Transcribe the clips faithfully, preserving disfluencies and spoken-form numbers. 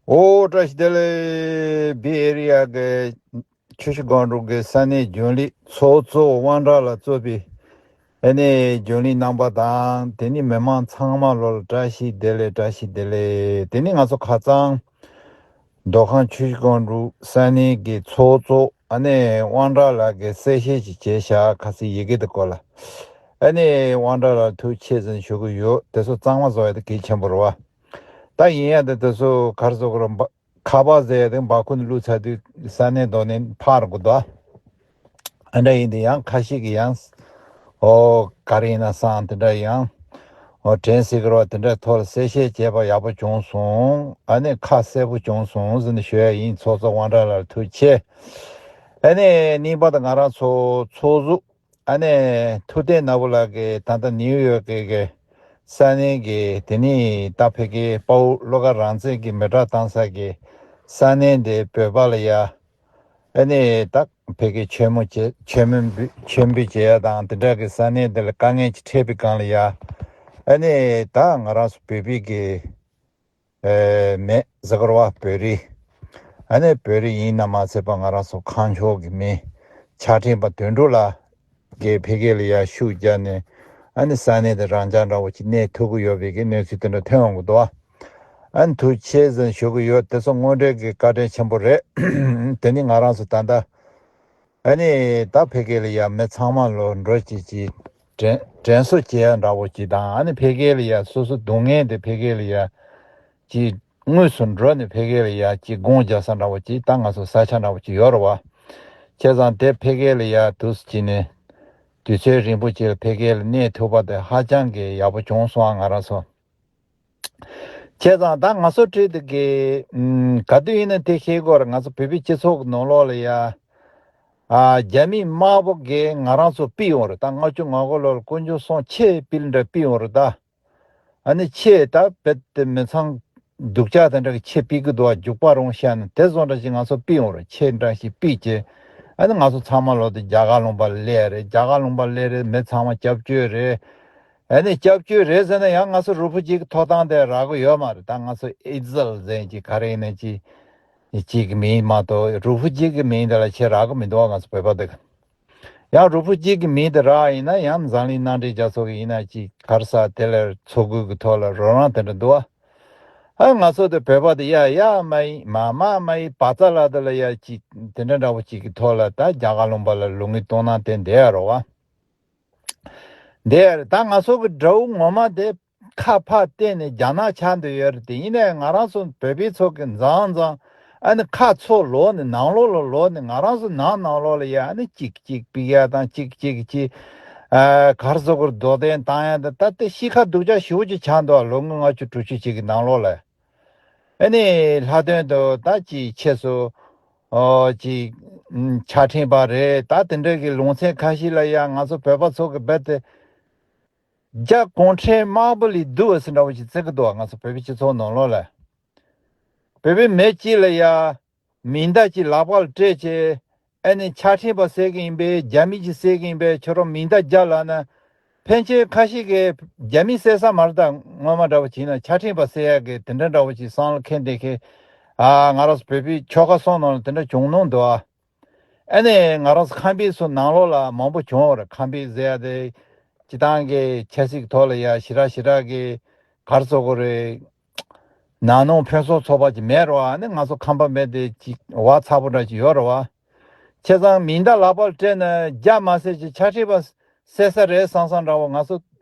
ཨོ་བཀྲ་ཤིས་བདེ་ལེགས། བི་ཨེ་རི་ཡ་གི་ཆུ་བཞི་སྒང་དྲུག་གི་ས་གནས་རྒྱུན་ལས་ཚོགས་གཙོ་དབང་གྲགས་ལགས་གཙོས་པའི་ཨ་ནི་རྒྱུན་ལས་རྣམ་པ་དང་དེ་ནས་མི་མང་ཚང་མ་ལོ་ལ་བཀྲ་ཤིས་བདེ་ལེགས། བཀྲ་ཤིས་བདེ་ལེགས། དེ་ནས་ང་ཚོ་ཁ་སང་མདོ་ཁམས་ཆུ་བཞི་སྒང་དྲུག་ས་གནས་ཀྱི་ཚོགས་གཙོ་ཨ་ནི་དབང་གྲགས་ལགས་ཀྱིས་གསལ་བཤད་ཅིག་བྱས་ཤག་ཁ་སང་ཡི་གེ་དེ་སྐོར་ལ། ཨ་ནི་དབང་གྲགས་ལགས་ཐུགས་རྗེ་ཆེ་ཟེར་ཞུ་གི་ཡོད། དེ་ཚོ་གཙང་མ་བཟོ་ཡ་དེ་གལ་ཆེན་པོ་རེད་བ། ད་ཡིན་ཡང་དེ་དེ་ཚོ་ག་རེ་ཟེར་དགོས་རེད། ཁ་པར་ཟེར་ཡ་དེ་འབའ་ཁུག་ནས་བླུགས་ཚར་དུས་ས་གནས་མདོ་ནས་ཕར་འགྲོ་གི་འདུག་ཨ་འདྲ་ཡིན་དུས་ཡང་ཁ་ཤས་ཀྱིས་ཡང་ཨོ་ག་རེ་ཡིན་ན་བསམ། དེ་འདྲ་ཡང་ཨོ་དྲན་སྲིད་ཀྱི་རེད་བ། དེ་འདྲའི་ཐོག་ལ་གསལ་བཤད་བྱས་པ་ཡག་པོ་བྱུང་སོང་། ཨ་ནི་ཁ་གསལ་པོ་བྱུང་སོང་ཟེར་ནས་ཞུ་ཡ་ཡིན། ཚོགས་གཙོ་དབང་གྲགས་ལགས་ཐུགས་རྗེ་ཆེ། ཨ་ནི་གཉིས་པ་དེ་ང་རང་ཚོ་ཚོགས་གཙོ་ཨ་ནི་ཐུབ་བསྟན་ནོར་བུ་ལགས་ཀྱིས་ད་ལྟ་ནིའུ་ཡོག་གི་གི་ས་གནས་ཀྱི་དེ་ནས་ད་ཕ་གིའི་དཔའ་བོ་བློ་དགའ་རང་བཙན་གྱི་མེ་སྲེག་བཏང་ས་གི་ས་གནས་འདི་བོད་པ་ལ་ཡ་ཨ་ནི་ད་ཕ་གིའི་ཆེན་མོ་བྱེད་ཆེན་མོ་འབུ་ཆེན་པོ་བྱེད་ཡ་དང་དེ་འདྲ་གི་ས་གནས་འདི་ལ་དཀའ་ངལ་ཅིག་འཕྲད་པའི་སྒང་ལ་ཡ་ཨ་ནི་ད་ང་རང་ཚོ་བོད་པའི་གི་ཨེ་མེད་ཟེར་གི་རེད་བ། བོད་རིགས། ཨ་ནི་བོད་རིགས་ཡིན་ན་མ་ཚད་པ་ང་རང་ཚོ་ཁམས་ཕྱོགས་ཀྱི་མི་ཕྱག་ཕྲེང་པ་དོན་གྲུབ་ལགས་ཀྱིས་ཕ་གི་ལ་ཡ་ཤུགས་བརྒྱབ་ནས་ཨ་ནི་ས་གནས་དེ་རང་འཇགས་འདྲ་བོ་ཅིག་གནས་ཐུབ་ཀྱི་ཡོད་པའི་གི་གནས་ཚུལ་དེ་འདྲ་ཐོན་ཡོང་གི་འདུག་བ། ཨ་ནི་ཐུགས་རྗེ་ཆེ་ཟེར་ཞུ་གི་ཡོད། དེ་ཚོ་དངོས་འབྲེལ་གྱི་བཀའ་དྲིན་ཆེན་པོ་རེད། དེ་ནི་ང་རང་ཚོ་ད་ལྟ་ཨ་ནི་ད་ཕ་གི་ལ་ཡ་མི་ཚང་མ་ལོ་འགྲོ་བྱེད་ཀྱི་དྲན་དྲན་གསོ་བྱེད་ཡ་འདྲ་བོ་ཅིག་དང་ཨ་ནི་ཕ་གི་ལ་ཡ་སོ་སོ་སྡུག་བསྔལ་དེ་ཕ་གི་ལ་ཡ་ཅིག་དངོས་སུ་འགྲོ་ནས་ཕ་གི་ལ་ཡ་ཅིག་སྒོམ་རྒྱག་ས་འདྲ་བོ་ཅིག་ད་ང་ཚོ་ས་ཆ་འདྲ་བོ་ཅིག་ཡོད་རེད་བ། བྱས་ཙང་དེ་ཕ་གི་ལ་ཡ་དུས་སུ་ཅིག་ནས་དུས་ཚོད་རིང་པོ་ཅིག་ལ་ཕ་གི་ལ་གནས་ཐུབ་པ་དེ་ཧ་ཅང་གི་ཡག་པོ་བྱུང་སོང་ཨ། ང་རང་ཚོ། བྱས་ཙང་ད་ང་ཚོ་བྲིས་དེ་གི་ཨུམ་ག་དུས་ཡིན་ན་དེ་ཤེས་དགོས་རེད། ང་ཚོ་བོད་པའི་སྤྱི་ཚོགས་ཀྱི་ནང་ལོགས་ལ་ཡ་ཨ་རྒྱ་མི་དམར་པོ་གིས་ང་རང་ཚོ་ཕུད་ཡོང་རེད། ད་ལྔ་བཅུ་ང་དགུ་ལོར་དཀོན་མཆོག་གསུམ་ཆེད་ཕུད་འདྲ་ཕུད་ཡོང་རེད་ད། ཨ་ནི་ཆེད་ད་རྦད་དེ་མི་ཚང་སྡུག་ཅག་དེ་འདྲ་གི་ཆེད་ཕུད་ཀྱི་འདུག་བ། རྒྱུག་པ་རུང་བཤད་ན་དེ་བཟོ་འདྲ་ཞིག་ང་ཚོ་ཕུད་ཡོང་རེད། ཆེད་འདྲ་ཞིག་ཕུད་བྱས་ཨ་ནི་ང་ཚོ་ཚང་མ་ལོག་སྟེ་རྒྱ་གར་ལུང་པ་སླེབས་རེད། རྒྱ་གར་ལུང་པ་སླེབས་རེད། མི་ཚང་མ་སྐྱབས་བཅོལ་རེད། ཨ་ནི་སྐྱབས་བཅོལ་རེད་ཟེར་ན་ཡང་ང་ཚོ་རུ་ཕུ་ཇི་གི་ཐོབ་ཐང་དེ་རག་གི་ཡོད་མ་རེད། ད་ང་ཚོ་ཨེ་ཛིལ་ཟེར་གྱི་ག་རེ་ཡིན་ན་ཅི་ཅིག་གི་མིང་མ་གཏོགས་རུ་ཕུ་ཇི་གི་མིང་དེ་ལ་ཆེ་རག་གི་མི་འདུག་ང་ཚོ་བོད་པ་དེ་ག་ཡང་རུ་ཕུ་ཇི་གི་མིང་དེ་རག་ཡིན་ན་ཡང་འཛམ་གླིང་མནའ་འབྲེལ་རྒྱལ་ཚོགས་ཀྱི་ཡིན་ན་ཅིག་ག་རེ་ཟེར་དེ་ལ་ཚོགས་སྐུལ་གྱི་ཐོག་ལ་རོགས་རམ་དེ་འདྲ་འདུག་ཨ། ང་ཚོ་དེ་བོད་པ་དེ་ཡ་ཡ་མ་ཡིན་མ་མ་མ་ཡིན་བ་ཙ་ལ་དེ་ལ་ཡ་ཅིག་དེ་འདྲ་འདྲ་བོ་ཅིག་གི་ཐོག་ལ་ད་རྒྱ་གར་ལུང་པ་ལ་ལོ་ངོ་སྟོང་ནང་བསྟན་བསྡད་ཡ་རོགས་ཨ། འདི་ཡ་རེད། ད་ང་ཚོ་གི་དགྲ་བོ་ངོ་མ་དེ་ཁ་ཕར་བལྟས་ནས་རྒྱ་ནག་ཆགས་འདོད་ཡོད་རེད་དེ། ཡིན་ནའི་ང་རང་ཚོ་བོད་པའི་ཚོ་གི་འཛང་འཛང་ཨ་ནི་ཁ་ཚོ་ལོག་ནས་ནང་ལོགས་ལ་ལོག་ནས་ང་རང་ཚོ་ནང་ནང་ལོགས་ལ་ཡ་ཨ་ནི་གཅིག་གཅིག་ཕུད་ཡ་དང་གཅིག་གཅིག་གཅིག་ཨ་གར་སོ་གར་རྡོ་གདན་བཏང་ཡ་དང་ད་ལྟ་གཤིས་ཀ་སྡུག་ཅག་ཞེ་པོ་ཅིག་ཆགས་འདུག་ལོ་ངོ་ལྔ་བཅུ་དྲུག་ཅུ་ཅིག་གི་ནང་ལོགས་ལ་ཨ་ནི་ལྷག་དོན་དུ་ད་ཅིག་ཆེད་སུ་ཨོ་ཅིག་ཕྱག་ཕྲེང་བ་རེད། ད་དེ་འདྲ་གི་ལུང་ཚན་ཁ་ཤས་ལ་ཡ་ང་ཚོ་བོད་པ་ཚོ་གི་རྦད་དེ། རྒྱ་གུང་ཁྲན་དམར་པོ་ལས་སྡུག་པ་ཟེར་འདྲ་བོ་ཞིག་བརྩི་གི་འདུག་ང་ཚོ་བོད་པའི་སྤྱི་ཚོགས་ནང་ལོགས་ལ། བོད་པའི་མི་གཅིག་ལ་ཡ། མིང་བརྡ་གཅིག་ལག་པ་ལ་སྤྲད་བྱས། ཨ་ནི་ཕྱག་ཕྲེང་བ་ཟེར་གི་ཡིན་པས་རྒྱ་མི་གཅིག་ཟེར་གི་ཡིན་པས་ཁྱོད་རང་མིང་བརྡ་རྒྱག་ལབ་ན། ཕལ་ཆེར་ཁ་ཤས་ཀྱིས་རྒྱ་མི་ཟེར་ས་མ་རེད་ད། སྔོན་མ་འདྲ་བོ་བྱས་ན་ཕྱག་ཕྲེང་བ་ཟེར་ཡག་གི་དེ་འདྲ་འདྲ་བོ་ཞིག་བསམ་བློ་འཁྱེར་བསྡད་མཁན། ཨ་ང་རང་ཚོ་བོད་པའི་ཆོལ་ཁ་གསུམ་ནང་ལ་དེ་འདྲ་བྱུང་མྱོང་འདུག་ཨ། ཨ་ནི་ང་རང་ཚོ་ཁམས་པའི་ཚོ་ནང་ལོགས་ལ་མང་པོ་བྱུང་བ་རེད། ཁམས་པའི་ཟེར་ཡ་དེ་སྤྱི་བཏང་གི་ཆབ་སྲིད་ཀྱི་ཐོག་ལ་ཡ་ཞེ་དྲག་ཞེ་དྲག་གི་ག་རེ་ཟེར་དགོས་རེད། ནང་ནང་ཕན་སོགས་ཚོགས་པ་ཅིག་མེད་རེད་བ། ཨ་ནི་ང་ཚོ་ཁམས་པ་མི་དེ་ཅིག་བག་ཚ་པོ་འདྲ་ཅིག་ཡོད་རེད་བ། བྱས་ཙང་མིང་བརྡ་ལག་པར་སྤྲད་ན་རྒྱ་མ་ཟེར་ཅིག་ཕྱག་ཕྲེང་བ་ཟེར་ས་རེད་བསམ་བསམ་འདྲ་བོ། ང་ཚོ་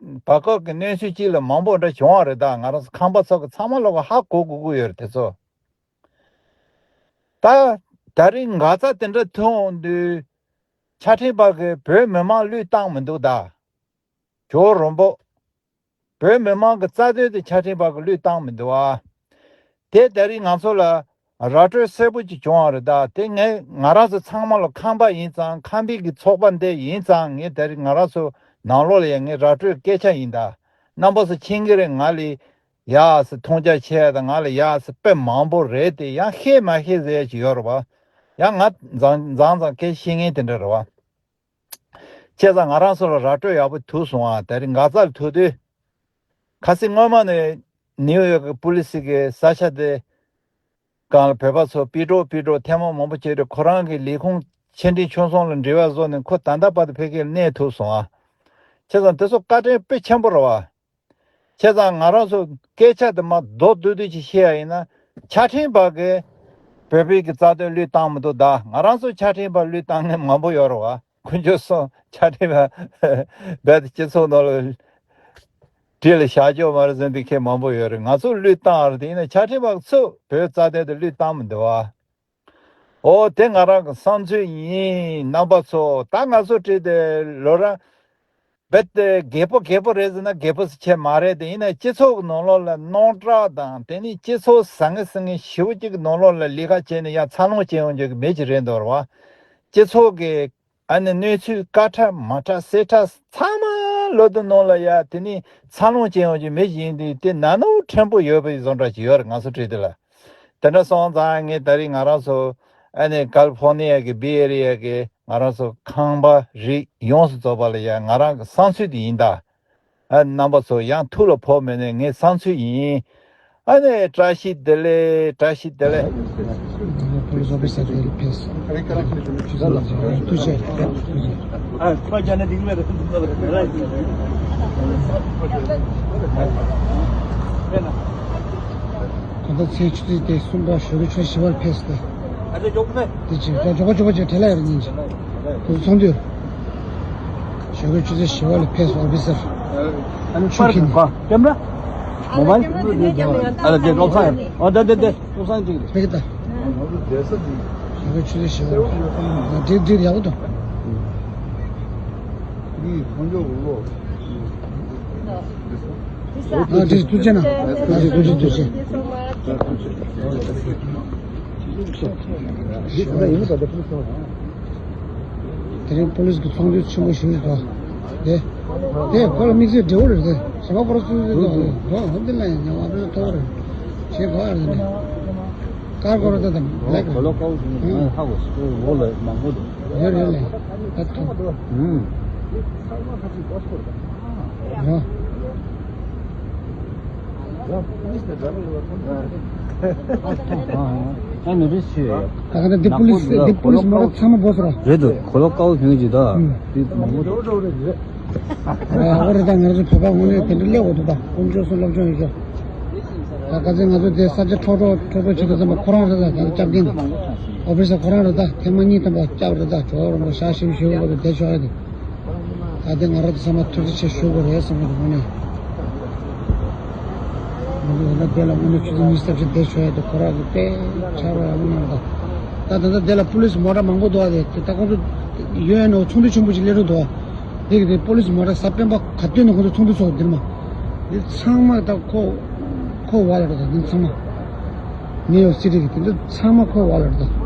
བར་སྐབས་ཀྱི་གནས་ཚུལ་ཅིག་ལ་མང་པོ་འདྲ་བྱུང་བ་རེད། ད་ང་རང་ཚོ་ཁམས་པ་ཚོ་གི་ཚང་མ་ལོག་གི་ཧ་གོ་དགོས་ཀྱི་ཡོད་རེད་དེ་ཚོ། ད་ད་རིང་འགག་རྩ་དེ་འདྲ་ཐོན་འོང་དུས་ཕྱག་ཕྲེང་བ་གིས་བོད་མི་མང་བློས་བཏང་མི་འདུག་ད་ཇོ་རོན་པོ། བོད་མི་མང་གི་རྩ་དོན་དེ་ཕྱག་ཕྲེང་བ་གིས་བློས་བཏང་མི་འདུག་ཨ། དེ་ད་རིང་ང་ཚོ་ལ་ར་སྤྲོད་གསལ་པོ་ཅིག་བྱུང་བ་རེད། ད་དེ་ངས་ང་རང་ཚོ་ཚང་མ་ལ་ཁམས་པ་ཡིན་ཙང་ཁམས་པའི་གི་ཚོགས་པ་འདི་ཡིན་ཙང་ངས་ད་རིང་ང་རང་ཚོ་ནང་ལོགས་ལ་ཡང་ངས་ར་སྤྲོད་སྐད་ཆ་ཡིན་ད། རྣམ་པ་ཚོ་མཁྱེན་གྱི་རེད། ང་ལ་ཡག་སེ་མཐོང་རྒྱ་ཆེ་ཡ་དང་ང་ལ་ཡག་སེ་དཔེ་མང་པོ་རེད་དེ་ཡང་ཤེས་མ་ཤེས་ཟེར་ཡ་ཅིག་ཡོད་རེད་བ། ཡང་ང་མཛངས་མཛངས་མཛངས་སྐད་ཤེས་མཁན་དེ་འདྲ་རེད་བ། བྱས་ཙང་ང་རང་ཚོ་ལ་ར་སྤྲོད་ཡག་པོ་ཐུག་སོང་ཨ། དེ་རིང་འགག་རྩ་ལ་ཐུག་དུས། ཁ་སང་སྔོན་མ་ནས་ནིའུ་ཡོག་གི་པུ་ལི་སི་གི་ས་ཆ་དེ་ སྒང་ལ་བོད་པ་ཚོ་ཕྱིར་འགྲོ་ཕྱིར་འགྲོ་ཐེངས་མ་མང་པོ་བྱས་ཏེ་ཁོ་རང་གི་ལས་ཁུངས་ཆེ་འབྲིང་ཆུང་གསུམ་ལ་འབྲེལ་བ་བཟོས་ནས་ཁོ་ད་ལྟ་བར་དུ་ཕ་གིར་གནས་ཐུབ་སོང་ཨ། བྱས་ཙང་དེ་ཚོ་བཀའ་དྲིན་དཔེ་ཆེན་པོ་རེད་བ། བྱས་ཙང་ང་རང་ཚོ་སྐད་ཆ་དེ་མ་མདོར་བསྡུས་བསྡུས་ཅིག་བཤད་ཡ་ཡིན་ན། ཆ་འཕྲིན་པ་གིས་བོད་པའི་གི་རྩ་དོན་བློས་བཏང་མི་འདུག་ད་ང་རང་ཚོ་ཆ་འཕྲིན་པ་བློས་བཏང་མཁན་མང་པོ་ཡོད་རེད་བ། དཀོན་མཆོག་གསུམ་ཆ་འཕྲིན་པ་རྦད་དེ་སྤྱི་ཚོགས་ནང་ལ་གྲལ་ལ་བཞག་ཆོག་མ་རེད་ཟེར་འདི་མཁན་མང་པོ་ཡོད་རེད། ང་ཚོ་བློས་བཏང་ཡ་རེད། དེ་ཡིན་ན་ཆ་འཕྲིན་པ་ཚོས་བོད་རྩ་དོན་དེ་བློས་བཏང་མི་འདུག་བ། ཨོ་དེ་ང་རང་གི་བསམ་ཚུལ་ཡིན། རྣམ་པ་ཚོ་ད་ང་ཚོ་བྲིས་ཏེ་ལོ་ར་རྦད་དེ་རྒད་པོ་རྒད་པོ་རེད་ཟེར་ན་རྒད་པོ་ཟེར་ཆེ་མ་རེད། དེ་ཡིན་ན་སྤྱི་ཚོགས་ཀྱི་ནང་ལོགས་ལ་རྣམ་གྲངས་དང་དེ་ནི་སྤྱི་ཚོགས་བཟང་ངན་སེང་ངན་ཞེ་པོ་ཅིག་གི་ནང་ལོགས་ལ་ལས་ཀ་བྱས་ནས་ཡང་འཚར་ལོངས་བྱེད་ཡོང་རྒྱུ་གི་མི་ཅིག་རེད་འདུག་ར་བ། སྤྱི་ཚོགས་ཀྱི་ཨ་ནི་གནས་ཚུལ་དཀའ་ཁྲ་མ་ཁྲ་སེ་ཁྲ་ཚང་མ་ལོ་དུ་ནང་ལ་ཡ་དེ་ནི་འཚར་ལོངས་བྱེད་ཡོང་རྒྱུ་མི་ཅིག་ཡིན་དུས་དེ་ན་ནོ་ཕྲན་བུ་ཡོད་པའི་བཟོ་འདྲ་ཅིག་ཡོད་རེད། ང་ཚོ་བྲིས་དེ་ལ། དེ་འདྲ་སོང་ཙང་ངས་ད་རེས་ང་རང་ཚོ་ཨ་ནི་ཀལ་ཕོར་ནི་ཡ་གི་བྷེ་ཨེ་རི་ཡ་གི་ང་རང་ཚོ་ཁང་པ་རིགས་ཡོངས་སུ་རྫོགས་པ་ལ་ཡ་ང་རང་གི་བསམ་ཚུལ་དེ་ཡིན་ད། ཨ་རྣམ་པ་ཚོ་ཡང་ཐུགས་ལ་ཕོག་མེད་ནས་ངའི་བསམ་ཚུལ་ཡིན། ཨ་ནི་བཀྲ་ཤིས་བདེ་ལེགས། བཀྲ་ཤིས་བདེ་ལེགས། Police officer very pissed. ཐུགས་རྗེ་ཆེ། ཐུགས་རྗེ་ཆེ། ད་ལྟ་ཚེས་བཅུ་ཚེས་དེ་གསུམ་པ་ཞོགས་ཀྱི་ཆུ་ཚོད་བཞི་པར་ཕེབས་ཏེ། དེ་ཅིག་ད་ཇོ་གོ་ཇོ་གོ་ཅིག་བྲེལ་ལ་ཡོད་ཉིན་ཅིག་དེ་ཚོ་ཚོགས་འདུ། ཞོགས་ཀྱི་ཆུ་ཚོད་བཞི་པ་ལ་ཕེབས་ཨོ་ཕི་སར། ཆུ་ཁྱིམ་ནས། ཀེམ་ར། མོ་བལ། ཨ་ལ་དེ་ཀློག་ཚང་ཡང་ཨ་དེ་དེ་དེ་ཀློག་ཚང་གཅིག་རེད། ཕེབས་ཀྱི་ད། ཞོགས་ཀྱི་ཆུ་ཚོད་བཞི་པ་ལ་འགྲིག་འགྲིག་ཡག་པོ་འདུག་ཨ་འདྲི་ཐུགས་རྗེ་གནང་། ཨ་འདྲི་ཐུགས་རྗེ་ཐུགས་རྗེ། དེ་རིང་པོ་ལིས་ཀྱི་ཚོགས་འདུ་ཆེན་པོ་ཞིག་རེད་དོ། དེ། དེ་ཁོ་ལ་དམིགས་བསལ་འབྲེལ་བ་རེད་དེ། གཞན་པ་ཁོ་རང་སུ་རེད་དོ། དོ་འོ་དེ་ལ་ཡང་ཉེ་བ་དཔེ་མཐོ་བོ་རེད། ཞེས་གོ་བ་རེད་དེ། ཀར་ཀོ་ར་ད་དམ་ལེགས་གོ་ལོ་ཀའོ་ཧྥིང་ཧ་གོ་སི་ལོ་ལ་མང་པོ་འདུག་ཡོད་རེད་ལེ། ད་ཐོ། ཧུམ། ཡོ། ཨ་ནི་རི་སི་ཡོད། ད་ག་ད་འདི་པུ་ལིས་འདི་པུ་ལིས་མོ་ར་ཚང་མ་བོས་ར། རེད་འདུག་གོ་ལོ་ཀའོ་ཧྥིང་ཇི་ད། ཧུམ། འདི་མང་པོ་འདུག་ཨ་རེ་ད་ང་རང་ཚོ་བོད་པ་དངོས་གནས་དེ་འདྲ་སླེབས་འོ་འདུག་ད་དཀོན་མཆོག་གསུམ་སློབ་སྦྱོང་ཡོད་ཤོག་ད་ག་ཚོད་ང་ཚོ་དེ་ས་ཆ་འཕྲོག་འཕྲོག་འཕྲོག་འཕྲོག་བྱེད་དུས་ཙམ་པ་ཁོ་རང་རེད་ད། ད་སྐྱབས་མགོན་ཨོ་ཕི་སར་ཁོ་རང་རེད་ད། ཐེངས་མ་གཉིས་ཐམ་པ་སྐྱབས་རེད་ད། གྲོགས་རོང་པོ་ཤ་ཞིམ་ཞུ་བ་དེ་བསྡད་ཆོག་ཡ་དེ། ད་དེ་ང་རང་ཚོ་ཚང་མ་ཐུགས་རྗེ་ཆེ་ཞུ་དགོས་རེད་བསམ་གི་འདུག་དངོས་གནས། ང་ཚོ་འོ་ན་དེ་ལ་དངོས་གནས་ཆུ་ཚོད་ཉི་ཤུ་རྩ་བཞི་བསྡད་ཆོག་ཡ་དེ་ཁོ་རང་གི་དཔེ་ཆགས་རོགས་ཡག་པོ་གནང་རེད་ད། ད་ད་ལྟ་དེ་ལ་པུ་ལིས་མོ་ཊ་མང་པོ་འདུག་ཨ། དེ་ད་ཁོང་ཚོ་ཡོད་ཡ་ནོ་ཚོགས་འདུ་ཆེན་པོ་ཞིག་སླེབས་རོགས་འདུག་ཨ། དེ་གི་དེ་པོ་ལིས་མོ་ཊ་གཟའ་སྤེན་པ་ག་དུས་ནས་ཁོང་ཚོ་ཚོགས་འདུ་ཚོགས་འདིར་མ། འདི་ཚང་མ་ད་ཁོ་ཁོ་བ་ལ་རེད་ད། འདི་ཚང་མ་ནེའུ་ཡོག་སི་ཊི་གི་དེ་འདི་ཚང་མ་ཁོ་བ་ལ་རེད་ད།